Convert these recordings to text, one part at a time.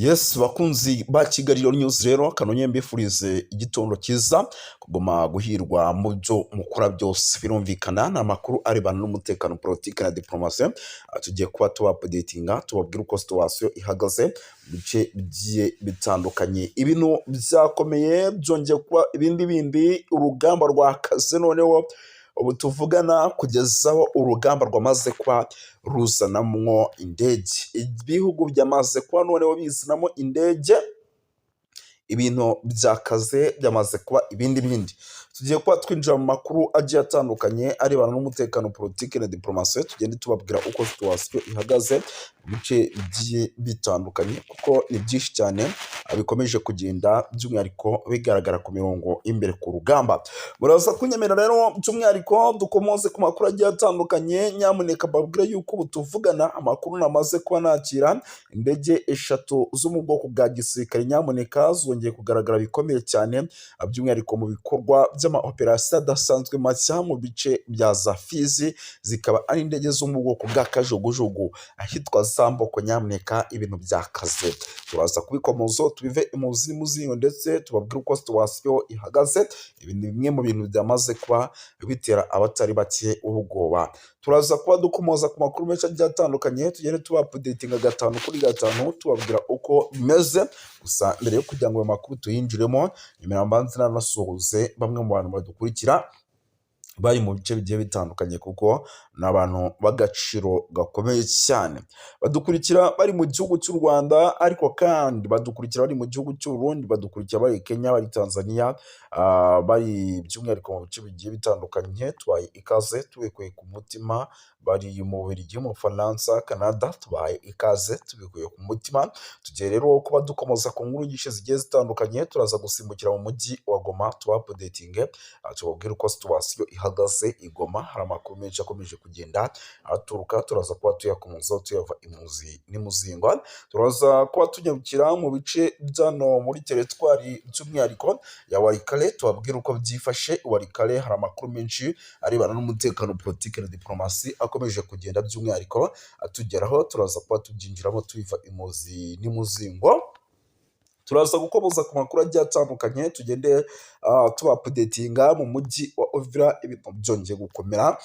Yes, bakunzi ba Kigali News rero, kanonye mbifurize igitondo cyiza, kuguma guhirwa mu byo mukora byose. Birumvikana ni amakuru arebana n'umutekano, politiki na diplomasi. Tugiye kuba tuba updatinga, tubabwira uko situation ihagaze mu bice bigiye bitandukanye. Ibintu byakomeye, byongeye kuba ibindi bindi, urugamba rwakaze noneho ubu tuvugana, kugezaho urugamba rwamaze kuba ruzanamwo indege. Ibihugu byamaze kuba noneho bizanamo indege, ibintu byakaze, byamaze kuba ibindi bindi. Tugiye kuba twinjira mu makuru agiye atandukanye arebana n'umutekano, politiki na diplomasi, tugende tubabwira uko situation ihagaze mu bice bigiye bitandukanye, kuko ni byinshi cyane bikomeje kugenda by'umwihariko bigaragara ku mirongo y'imbere ku rugamba. Muraza kunyemera rero by'umwihariko dukomoze ku makuru agiye atandukanye. Nyamuneka mbabwire yuko ubu tuvugana amakuru namaze kuba nakira, indege eshatu zo mu bwoko bwa gisirikare nyamuneka zongeye kugaragara bikomeye cyane, by'umwihariko mu bikorwa by'ama operasiyo adasanzwe mashya mu bice bya za Fizi, zikaba ari indege zo mu bwoko bwa kajugujugu ahitwa Zamboko. Nyamuneka ibintu byakaze, turaza kubikomozo tubive imuzi muzingo, ndetse tubabwire uko situation ihagaze. Ibi ni bimwe mu bintu byamaze kuba bitera abatari bake ubwoba. Turaza kuba dukomoza ku makuru menshi agiye atandukanye, tugende tuba updatinga gatanu kuri gatanu, tubabwira uko bimeze. Gusa mbere yo kugira ngo ayo makuru tuyinjiremo, nyuma mbanze nanasuhuze bamwe mu bantu badukurikira bari mu bice bigiye bitandukanye, kuko ni abantu b'agaciro gakomeye cyane. Badukurikira bari mu gihugu cy'u Rwanda, ariko kandi badukurikira bari mu gihugu cy'u Burundi, badukurikira bari Kenya, bari Tanzania, bari by'umwihariko mu bice bigiye bitandukanye. Tubaye ikaze tubikuye ku mutima. Bari mu Bubiligi, mu Bufaransa, Canada, tubahaye ikaze tubikuye ku mutima. Tugiye rero kuba dukomoza ku nkuru nyinshi zigiye zitandukanye. Turaza gusimbukira mu mujyi wa Goma, tuba updatinge, tubabwire uko situation ihagaze i Goma. Hari amakuru menshi akomeje kugenda aturuka, turaza kuba tuyakomozaho tuyava imuzi n'imuzingwa. Turaza kuba tunyarukira mu bice byano muri teritwari by'umwihariko ya Walikale, tubabwire uko byifashe Walikale. Hari amakuru menshi arebana n'umutekano, politiki na diplomasi akomeje kugenda by'umwihariko atugeraho, turaza kuba tubyinjiramo tubiva imuzi n'imuzingo. Turaza gukomoza ku makuru agiye atandukanye, tugende tuba updatinga mu mujyi wa Uvira. Ibintu byongeye gukomera,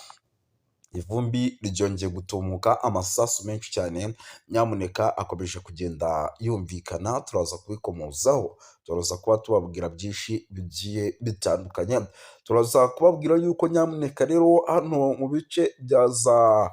ivumbi ryongeye gutumuka, amasasu menshi cyane nyamuneka akomeje kugenda yumvikana. Turaza kubikomozaho, turaza kuba tubabwira byinshi bigiye bitandukanye. Turaza kubabwira yuko nyamuneka rero hano mu bice bya za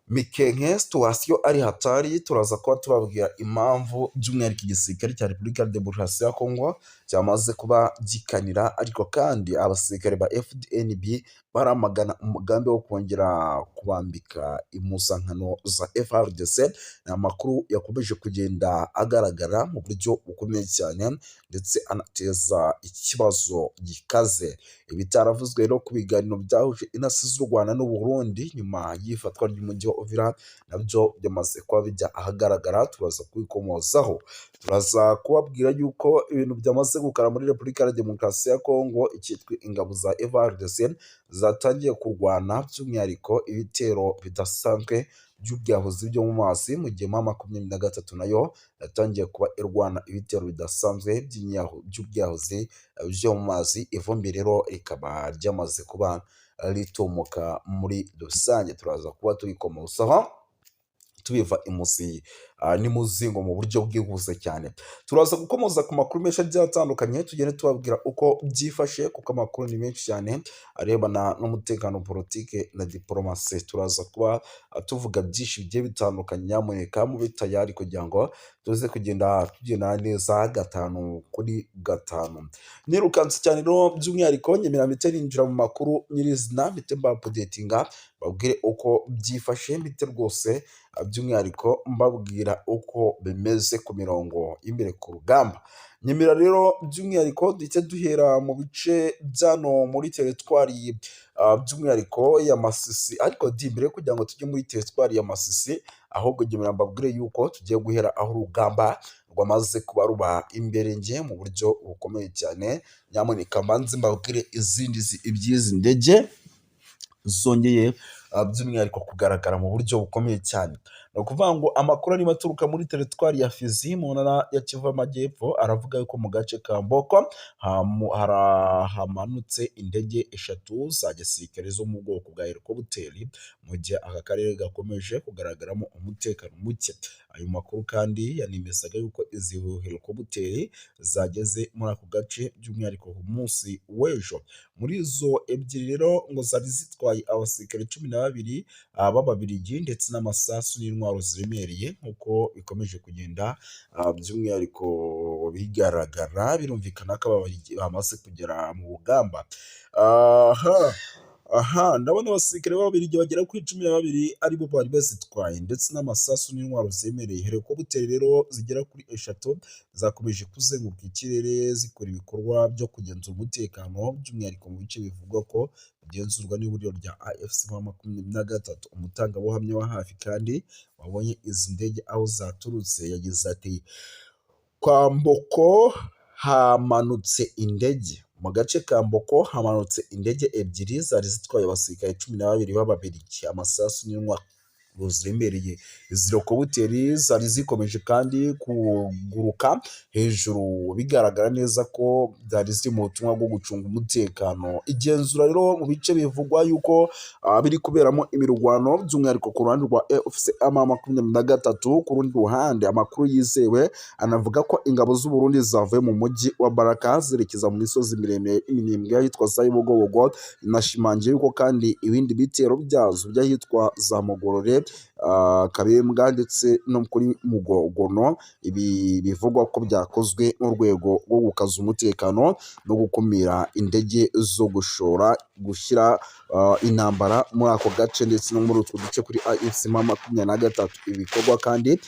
Mikenke situation ari hatari. Turaza kuba tubabwira impamvu by'umwihariko igisirikare cya Repubulika ya Demokarasi ya Kongo cyamaze kuba gikanira, ariko kandi abasirikare ba FDNB baramagana umugambi wo kongera kubambika impuzankano za FARDC. Ni amakuru yakomeje kugenda agaragara mu buryo bukomeye cyane, ndetse anateza ikibazo gikaze. Ibitaravuzwe rero ku biganiro byahuje intasi z'u Rwanda n'u Burundi nyuma y'ifatwa ry'umujyi wa Uvira nabyo byamaze kuba bijya ahagaragara, turaza kubikomozaho. Turaza kubabwira yuko ibintu byamaze gukara muri Repubulika ya Demokarasi ya Kongo, icyitwa ingabo za FARDC zatangiye kurwana by'umwihariko ibitero bidasanzwe by'ubwiyahuzi byo mu mazi, mu gihe M23 nayo yatangiye kuba irwana ibitero bidasanzwe by'ubwiyahuzi byo mu mazi. Ivumbi rero rikaba ryamaze kuba ritumuka muri rusange, turaza kuba tubikomozaho tubiva imuzi n'imuzingo mu buryo bwihuse cyane. Turaza gukomoza ku makuru menshi agiye atandukanye, tugende tubabwira uko byifashe, kuko amakuru ni menshi cyane arebana n'umutekano, politike na diporomasi. Turaza kuba tuvuga byinshi bigiye bitandukanye. Nyamuneka mube tayari kugira ngo tuze kugenda tugendana neza gatanu kuri gatanu. Nirukanse cyane rero, by'umwihariko nyemera mpite ninjira mu makuru nyirizina, mpite mba updatinga, babwire uko byifashe, mpite rwose by'umwihariko mbabwira uko bimeze ku mirongo y'imbere ku rugamba. Nyemera rero by'umwihariko duhite duhera mu bice byano muri teritwari by'umwihariko ya Masisi, ariko di mbere yo kugira ngo tujye muri teritwari ya Masisi, ahubwo nyemera mbabwire yuko tugiye guhera aho urugamba rwamaze kuba ruba imbere nge mu buryo bukomeye cyane. Nyamuneka mbanze mbabwire izindi iby'izi ndege zongeye by'umwihariko kugaragara mu buryo bukomeye cyane. Ni ukuvuga ngo amakuru arimo aturuka muri teritwari ya Fizi mu ntara ya Kivu y'Amajyepfo aravuga yuko mu gace ka Mboko hamanutse indege eshatu za gisirikare zo mu bwoko bwa helikopiteri, mu gihe aka karere gakomeje kugaragaramo umutekano muke. Ayo makuru kandi yanemezaga yuko izi helikopiteri zageze muri ako gace by'umwihariko ku munsi w'ejo. Muri izo ebyiri rero ngo zari zitwaye abasirikare 12 b'Ababiligi ndetse n'amasasu n'intwaro ziremereye, nk'uko bikomeje kugenda by'umwihariko bigaragara. Birumvikana ko Ababiligi bamaze kugera mu rugamba. Aha ndabona abasirikare b'Ababiligi bagera kuri 12 aribo bari bazitwaye ndetse n'amasasu n'intwaro zemereye. Helikopiteri rero zigera kuri eshatu zakomeje kuzenguruka ikirere zikora ibikorwa byo kugenzura umutekano, by'umwihariko mu bice bivugwa ko bigenzurwa n'ihuriro rya AFC 23. Umutangabuhamya wa hafi kandi wabonye izi ndege aho zaturutse yagize ati: "Kwa Mboko hamanutse indege. Mu gace ka Mboko hamanutse indege ebyiri zari zitwaye abasirikare 12 b'Ababiligi, amasasu n'intwaro ziremereye. Izi helikopiteri zari zikomeje kandi kuguruka hejuru, bigaragara neza ko zari ziri mu butumwa bwo gucunga umutekano." Igenzura rero mu bice bivugwa yuko biri kuberamo imirwano, by'umwihariko ku ruhande rwa AFC M23. Ku rundi ruhande, amakuru yizewe anavuga ko ingabo z'u Burundi zavuye mu mujyi wa Baraka zerekeza mu misozi miremire iminembwe ahitwa za Bibogobogo. Inashimangiye yuko kandi ibindi bitero byazo by'ahitwa za Mugorore, Kabembwa ndetse no kuri Mugogono. Ibi bivugwa ko byakozwe mu rwego rwo gukaza umutekano no gukumira indege zo gushora gushyira intambara muri ako gace ndetse no muri utwo duce kuri AFC 23. Ibikorwa kandi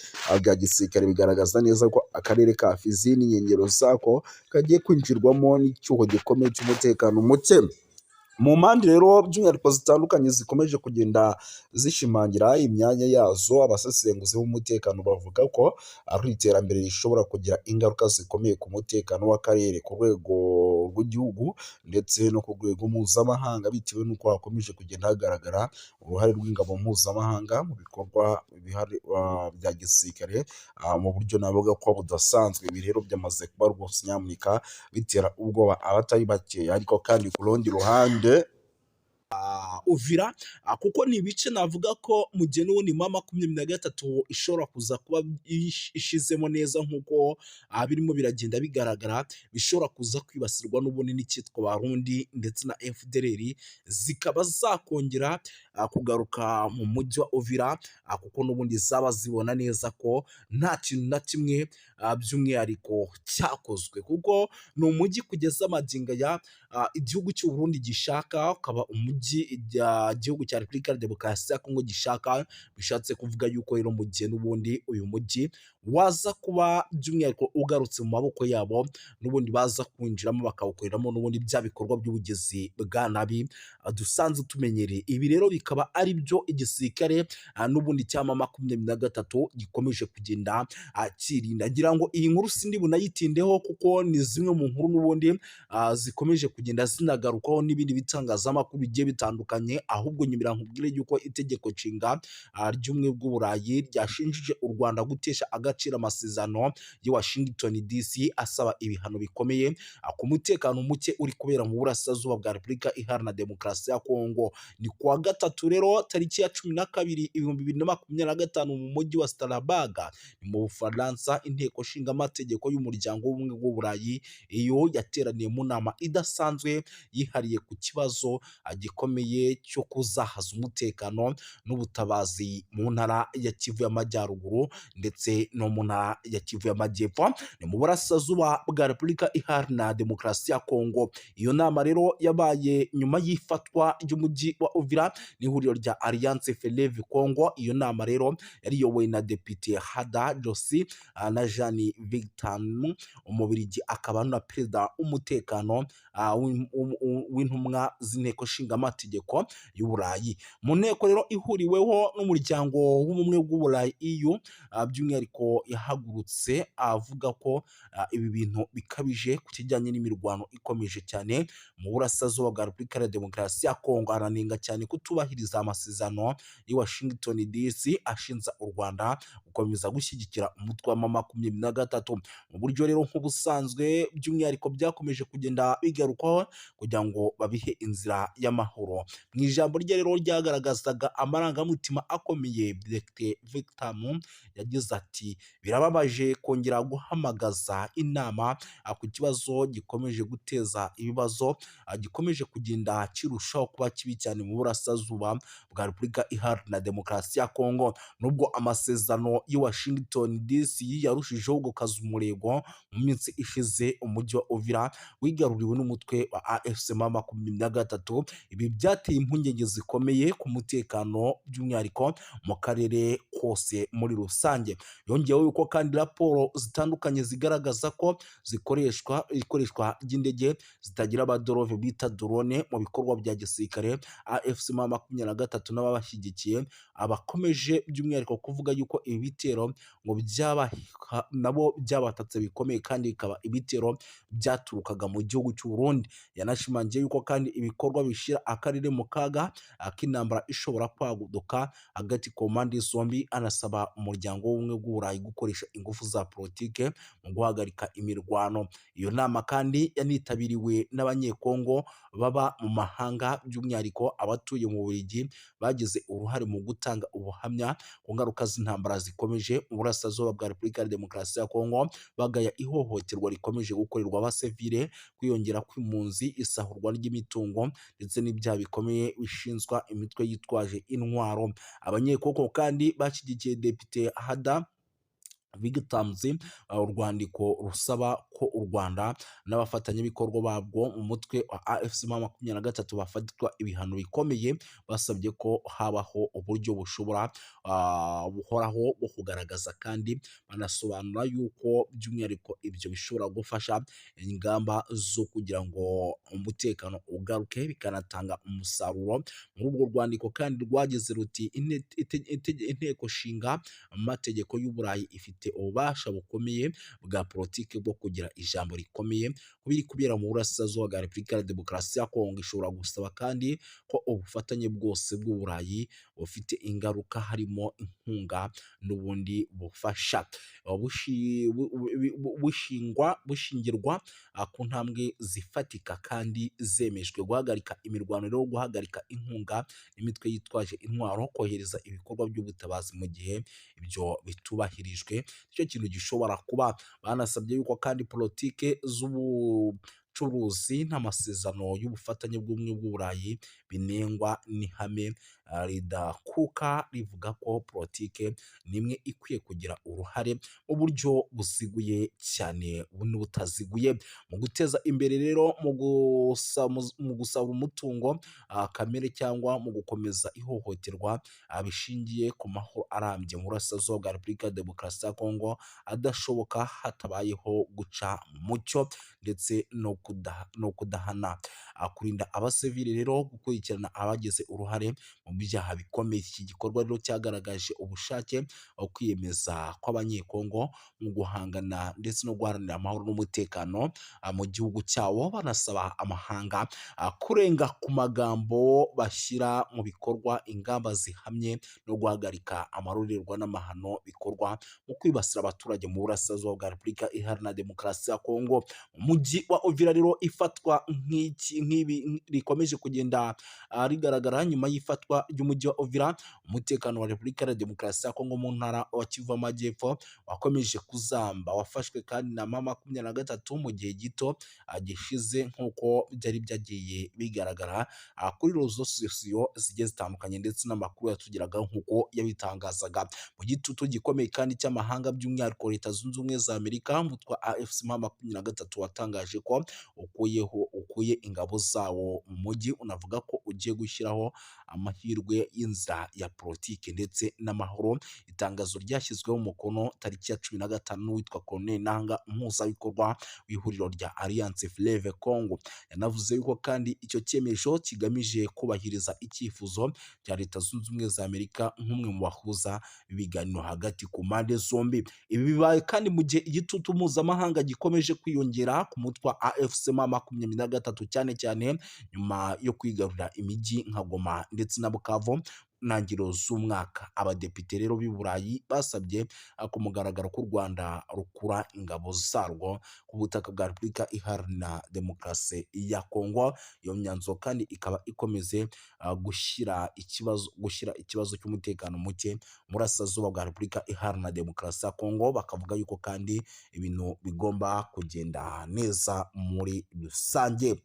bya gisirikare bigaragaza neza ko akarere ka Fizi n'inkengero zako kagiye kwinjirwamo n'icyuho gikomeye cy'umutekano muke. Mu mpande rero by'umwihariko zitandukanye zikomeje kugenda zishimangira imyanya yazo, abasesenguzi b'umutekano bavuga ko ari iterambere rishobora kugira ingaruka zikomeye ku mutekano w'akarere ku rwego rw'igihugu ndetse no ku rwego mpuzamahanga, bitewe n'uko hakomeje kugenda hagaragara uruhare rw'ingabo mpuzamahanga mu bikorwa bya gisirikare mu buryo navuga ko budasanzwe. Ibi rero byamaze kuba rwose nyamuneka bitera ubwoba abatari bakeya. Ariko kandi ku rundi ruhande, Uvira, kuko ni ibice navuga ko mu gihe n'ubundi M23 ishobora kuza kuba ishizemo neza nk'uko birimo biragenda bigaragara, bishobora kuza kwibasirwa n'ubundi n'icyitwa Barundi ndetse na FDLR, zikaba zakongera kugaruka mu mujyi wa Uvira, kuko n'ubundi zaba zibona neza ko nta kintu na kimwe by'umwihariko cyakozwe, kuko ni umujyi kugeza magingo aya igihugu cy'u Burundi gishaka, ukaba umujyi igihugu cya Repubulika ya Demokarasi ya Kongo gishaka. Bishatse kuvuga yuko rero mu gihe n'ubundi uyu mujyi waza kuba by'umwihariko ugarutse mu maboko yabo, n'ubundi baza kwinjiramo bakawukoreramo n'ubundi bya bikorwa by'ubugizi bwa nabi dusanzwe tumenyereye. Ibi rero bikaba ari byo igisirikare n'ubundi cya M23 gikomeje kugenda cyirinda. Ngira ngo iyi nkuru sindi bunayitindeho, kuko ni zimwe mu nkuru n'ubundi zikomeje kugenda zinagarukwaho n'ibindi bitangazamakuru bigiye bitandukanye. Ahubwo nyumira nkubwire yuko itegeko nshinga ry'ubumwe bw'Uburayi ryashinjije u Rwanda gutesha agaciro amasezerano ya Washington DC asaba ibihano bikomeye ku mutekano muke uri kubera mu burasirazuba bwa Repubulika Iharanira Demokarasi ya Kongo. Ni kuwa gatatu rero tariki ya 12 2025 mu mujyi wa Strasbourg ni mu Bufaransa, inteko nshingamategeko y'umuryango w'ubumwe bw'Uburayi iyo yateraniye mu nama idasanzwe yihariye ku kibazo gikomeye cyo kuzahaza umutekano n'ubutabazi mu ntara ya Kivu y'Amajyaruguru ndetse no mu ntara ya Kivu y'Amajyepfo, ni mu burasirazuba bwa Repubulika Iharanira Demokarasi ya Kongo. Iyo nama rero yabaye nyuma y'ifatwa ry'umujyi wa Uvira n'ihuriro rya Alliance Fleuve Congo. Iyo nama rero yari iyobowe na Depite Hada Josi na Jean Victor Umubirigi, akaba na perezida w'umutekano w'intumwa z'inteko nshingamategeko y'Uburayi. Mu nteko rero ihuriweho n'umuryango w'ubumwe bw'Uburayi EU, by'umwihariko yahagurutse avuga ko ibi bintu bikabije ku kijyanye n'imirwano ikomeje cyane mu burasirazuba bwa Repubulika ya Demokarasi ya Kongo, aranenga cyane kutubahiriza kutubahiriza amasezerano y'i Washington DC ashinja u Rwanda gukomeza gushyigikira umutwe wa M23 mu buryo rero nk'ubusanzwe, by'umwihariko byakomeje kugenda bigarukwaho kugira ngo babihe inzira y'amahoro. Mu ijambo rye rero ryagaragazaga amarangamutima akomeye, Dr Victor yagize ati: "Birababaje kongera guhamagaza inama ku kibazo gikomeje guteza ibibazo, gikomeje kugenda kirushaho kuba kibi cyane mu burasirazuba bwa Repubulika Iharanira Demokarasi ya Kongo." Nubwo amasezerano y'i Washington DC yarushijeho gukaza umurego, mu minsi ishize umujyi wa Uvira wigaruriwe n'umutwe wa AFC M23. Ibi byateye impungenge zikomeye ku mutekano, by'umwihariko mu karere kose muri rusange. Yongeyeho yuko kandi raporo zitandukanye zigaragaza ko zikoreshwa ikoreshwa ry'indege zitagira abaderove bita drone mu bikorwa bya gisirikare. AFC M23 n'ababashyigikiye abakomeje by'umwihariko kuvuga yuko ibi bitero ngo byaba nabo byabatatse bikomeye, kandi bikaba ibitero byaturukaga mu gihugu cy'u Burundi. Yanashimangiye yuko kandi ibikorwa bishyira akarere mu kaga k'intambara ishobora kwaduka hagati ku mpande zombi, anasaba Umuryango w'Ubumwe bw'Uburayi gukoresha ingufu za politike mu guhagarika imirwano. Iyo nama kandi yanitabiriwe n'Abanyekongo baba mu mahanga, by'umwihariko abatuye mu Bubiligi, bagize uruhare mu gutanga ubuhamya ku ngaruka z'intambara zikomeje mu burasirazuba bwa Repubulika ya Demokarasi ya Kongo, bagaya ihohoterwa rikomeje gukorerwa abasivile, kwiyongera kw'impunzi, isahurwa ry'imitungo ndetse n'ibyaha bikomeye bishinzwa imitwe yitwaje intwaro. Abanyekongo kandi bashyigikiye Depite Hada Vigtamzi urwandiko rusaba ko u Rwanda n'abafatanyabikorwa babwo mu mutwe wa AFC M23 bafatirwa ibihano bikomeye. Basabye ko habaho uburyo bushobora buhoraho bwo kugaragaza, kandi banasobanura yuko by'umwihariko ibyo bishobora gufasha ingamba zo kugira ngo umutekano ugaruke, bikanatanga umusaruro. Muri urwo rwandiko kandi rwagize ruti: "Inteko nshinga amategeko y'Uburayi ifite ububasha bukomeye bwa politiki bwo kugira ijambo rikomeye ku biri kubera mu burasirazuba bwa Repubulika ya Demokarasi ya Kongo. Ishobora gusaba kandi ko ubufatanye bwose bw'Uburayi bufite ingaruka, harimo inkunga n'ubundi bufasha, bushingirwa ku ntambwe zifatika kandi zemejwe: guhagarika imirwano rero, guhagarika inkunga imitwe yitwaje intwaro, kohereza ibikorwa by'ubutabazi. Mu gihe ibyo bitubahirijwe, nicyo kintu gishobora kuba." Banasabye yuko kandi politike z'ubucuruzi n'amasezerano y'ubufatanye bw'Ubumwe bw'Uburayi binengwa n'ihame ridakuka rivuga ko politike nimwe ikwiye kugira uruhare mu buryo buziguye cyane n'ubutaziguye mu guteza imbere rero mu gusaba umutungo kamere cyangwa mu gukomeza ihohoterwa bishingiye ku mahoro arambye mu burasirazuba bwa Repubulika ya Demokarasi ya Kongo adashoboka hatabayeho guca mu mucyo ndetse no kudahana, kurinda abasivili rero, gukurikirana abagize uruhare mu byaha bikomeye. Iki gikorwa rero cyagaragaje ubushake wo kwiyemeza kw'Abanyekongo mu guhangana ndetse no guharanira amahoro n'umutekano mu gihugu cyabo, banasaba amahanga kurenga ku magambo bashyira mu bikorwa ingamba zihamye no guhagarika amarorerwa n'amahano bikorwa mu kwibasira abaturage mu burasirazuba bwa Repubulika Iharanira Demokarasi ya Kongo. Mu mujyi wa Uvira rero, ifatwa nk'iki nk'ibi rikomeje kugenda rigaragara nyuma y'ifatwa ry'umujyi wa Uvira, umutekano wa Repubulika ya Demokarasi ya Kongo mu ntara wa Kivu Amajyepfo wakomeje kuzamba. Wafashwe kandi na M23 mu gihe gito gishize, nk'uko byari byagiye bigaragara kuri réseaux sociaux zigiye zitandukanye ndetse n'amakuru yatugeragaho nk'uko yabitangazaga. Mu gitutu gikomeye kandi cy'amahanga, by'umwihariko Leta Zunze Ubumwe za Amerika, umutwe wa AFC M23 watangaje ko ukuye ingabo zawo mu mujyi, unavuga ko ugiye gushyiraho amahirwe y'inzira ya politiki ndetse n'amahoro. Itangazo ryashyizweho umukono tariki ya 15 n'uwitwa Corneille Nanga, umuhuzabikorwa w'ihuriro rya Alliance Fleuve Congo. Yanavuze yuko kandi icyo cyemezo kigamije kubahiriza icyifuzo cya Leta Zunze Ubumwe za Amerika nk'umwe mu bahuza ibiganiro hagati ku mpande zombi. Ibi bibaye kandi mu gihe igitutu mpuzamahanga gikomeje kwiyongera ku mutwe wa AFC M23, cyane cyane nyuma yo kwigarurira imijyi. imijyi nka Goma ndetse na Bukavu ntangiriro z'umwaka. Abadepite rero b'i Burayi basabye ku mugaragaro ko u Rwanda rukura ingabo zarwo ku butaka bwa Repubulika Iharanira Demokarasi ya Kongo. Iyo myanzuro kandi ikaba ikomeze gushyira ikibazo cy'umutekano muke mu burasirazuba bwa Repubulika Iharanira Demokarasi ya Kongo, bakavuga yuko kandi ibintu bigomba kugenda neza muri rusange.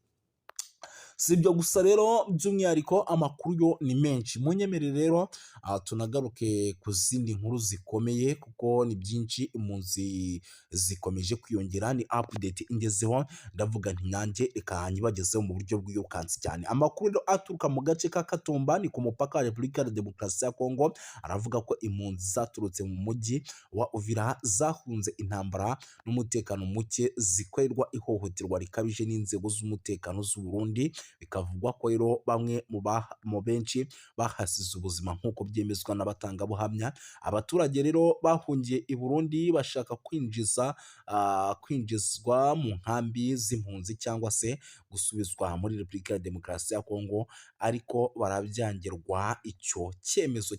Si ibyo gusa rero, by'umwihariko amakuru yo ni menshi. Munyemerere rero tunagaruke ku zindi nkuru zikomeye, kuko ni byinshi. Impunzi zikomeje kwiyongera, ni update ingezeho, ndavuga nti nanjye reka nyibagezeho mu buryo bwirukansi cyane. Amakuru rero aturuka mu gace ka Katumba, ni ku mupaka wa Repubulika ya Demokarasi ya Kongo, aravuga ko impunzi zaturutse mu mujyi wa Uvira zahunze intambara n'umutekano muke, zikorerwa ihohoterwa rikabije n'inzego z'umutekano z'u Burundi. Bikavugwa ko rero bamwe mu benshi bahasize ubuzima, nk'uko byemezwa n'abatangabuhamya. Abaturage rero bahungiye i Burundi bashaka kwinjizwa mu nkambi z'impunzi cyangwa se gusubizwa muri Repubulika ya Demokarasi ya Kongo, ariko barabyangirwa. Icyo cyemezo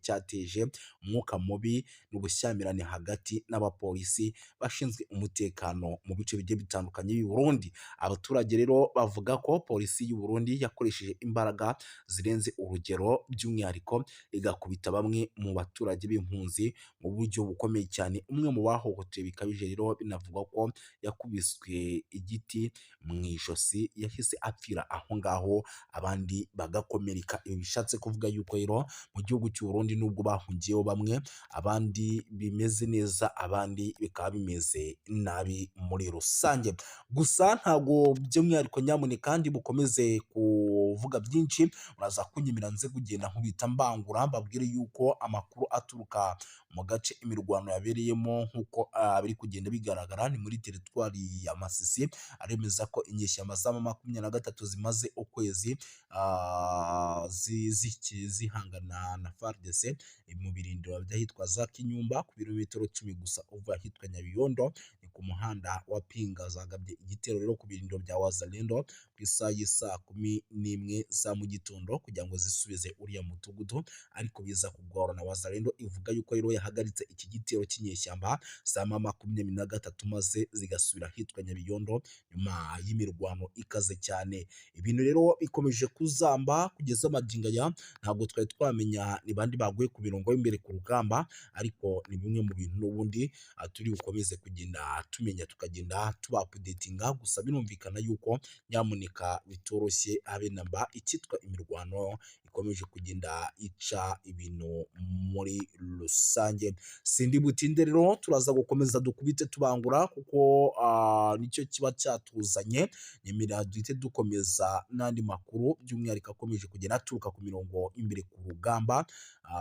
cyateje umwuka mubi n'ubushyamirane hagati n'abapolisi bashinzwe umutekano mu bice bigiye bitandukanye by'i Burundi. Abaturage rero bavuga ko polisi y'u Burundi yakoresheje imbaraga zirenze urugero, by'umwihariko igakubita bamwe mu baturage b'impunzi mu buryo bukomeye cyane. Umwe mu bahohotewe bikabije rero binavugwa ko yakubiswe igiti mu ijosi, yahise apfira aho ngaho, abandi bagakomereka. Ibi bishatse kuvuga yuko rero mu gihugu cy'u Burundi, nubwo bahungiyeho bamwe, abandi bimeze neza, abandi bikaba bimeze nabi muri rusange. Gusa ntabwo by'umwihariko, nyamuneka kandi mukomeze kuvuga byinshi, uraza kunyemera nze kugenda nkubita mbangura, mbabwire yuko amakuru aturuka mu gace imirwano yabereyemo, nk'uko biri kugenda bigaragara, ni muri teritwari ya Masisi, aremeza ko inyeshyamba za M23 zimaze ukwezi zihangana na FARDC mu birindiro by'ahitwa za Kinyumba, ku birometero 10 gusa uva ahitwa Nyabiyondo, ni ku muhanda wa Pinga. Zagabye igitero rero ku birindiro bya Wazalendo ku isaha y'isaa 11 za mu gitondo kugira ngo zisubize uriya mudugudu, ariko biza kugorana. Wazalendo ivuga yuko rero yahagaritse iki gitero cy'inyeshyamba za M23, maze zigasubira ahitwa Nyabiyondo nyuma y'imirwano ikaze cyane. Ibintu rero bikomeje kuzamba kugeza magingo aya, ntabwo twari twamenya ni bandi baguye ku mirongo y'imbere ku rugamba, ariko ni bimwe mu bintu n'ubundi turi bukomeze kugenda tumenya, tukagenda tubaupdatinga. Gusa birumvikana yuko nyamuneka bitoroshye habe namba, icyitwa imirwano ikomeje kugenda ica ibintu muri rusange. Sindi butinde rero, turaza gukomeza dukubite tubangura, kuko nicyo kiba cyatuzanye. Nyemerera duhite dukomeza n'andi makuru, by'umwihariko akomeje kugenda aturuka ku mirongo imbere ku rugamba,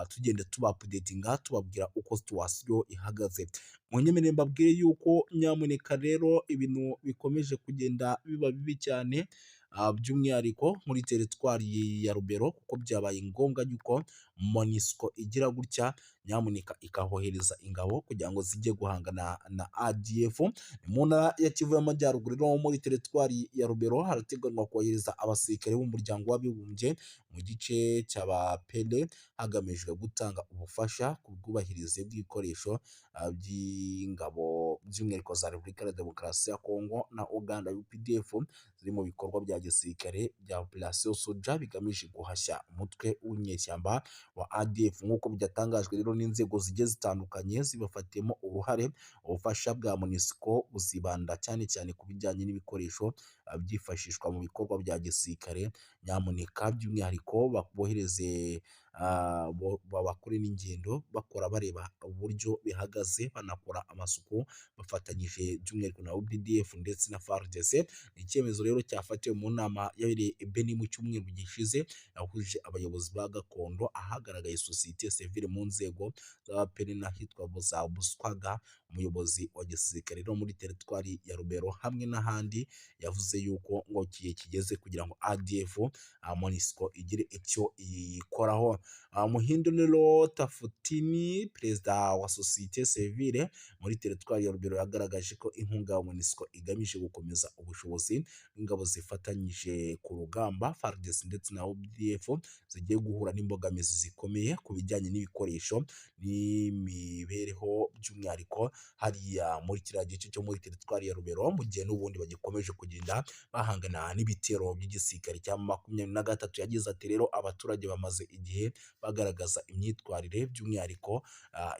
tugenda tubaupdatinga, tubabwira uko situation ihagaze. Munyemerere mbabwire yuko nyamuneka rero ibintu bikomeje kugenda biba bibi cyane, by'umwihariko muri teritwari ya Rubero, kuko byabaye ngombwa yuko MONUSCO igira gutya nyamuneka ikahohereza ingabo kugira ngo zijye guhangana na ADF. Ni mu ntara ya Kivu y'Amajyaruguru rero, muri teritwari ya Rubero, harateganywa kohereza abasirikare b'umuryango w'abibumbye mu gice cy'Abapele, hagamijwe gutanga ubufasha ku bwubahirize bw'ibikoresho by'ingabo, by'umwihariko za Repubulika ya Demokarasi ya Kongo na Uganda UPDF, ziri mu bikorwa bya gisirikare bya Operation Soja, bigamije guhashya umutwe w'inyeshyamba wa ADF, nk'uko byatangajwe rero n'inzego zigiye zitandukanye zibafatiyemo uruhare. Ubufasha bwa MONUSCO buzibanda cyane cyane ku bijyanye n'ibikoresho byifashishwa mu bikorwa bya gisirikare, nyamuneka by'umwihariko bohereze, bakore n'ingendo bakora bareba uburyo bihagaze, banakora amasuku bafatanyije by'umwihariko na UPDF ndetse na FARDC. Ni icyemezo rero cyafatiwe mu nama yabereye i Beni mu cyumweru gishize, yahuje abayobozi ba gakondo, ahagaragaye sosiyete sivile mu nzego z'Abapene n'ahitwa za Buswaga. Umuyobozi wa gisirikare rero muri teritwari ya Rubero hamwe n'ahandi yavuze yuko ngo igihe kigeze kugira ngo ADF, MONUSCO igire icyo iyikoraho. Muhindo rero Tafutini, perezida wa sosiyete sivile muri teritwari ya Rubero, yagaragaje ko inkunga ya MONUSCO igamije gukomeza ubushobozi bw'ingabo zifatanyije ku rugamba FARDC ndetse na UPDF zigiye guhura n'imbogamizi zikomeye ku bijyanye n'ibikoresho n'imibereho, by'umwihariko hariya muri kiriya gice cyo muri teritwari ya Rubero, mu gihe n'ubundi bagikomeje kugenda bahangana n'ibitero by'igisirikare cya 23. Yagize ati: "Rero abaturage bamaze igihe bagaragaza imyitwarire by'umwihariko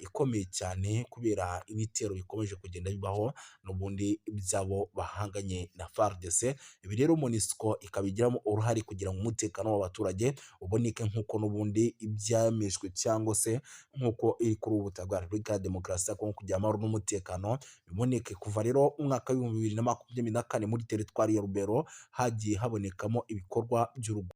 ikomeye cyane kubera ibitero bikomeje kugenda bibaho n'ubundi by'abo bahanganye na FARDC. Ibi rero MONUSCO ikabigiramo uruhare kugira ngo umutekano w'abaturage uboneke nk'uko n'ubundi ibyemejwe cyangwa se nk'uko iri kuri ubu butaka bwa Repubulika ya Demokarasi ya Kongo kugira amahoro n'umutekano biboneke." Kuva rero umwaka w'2024 muri teritwari ya Rubero hagiye habonekamo ibikorwa by'urugomo.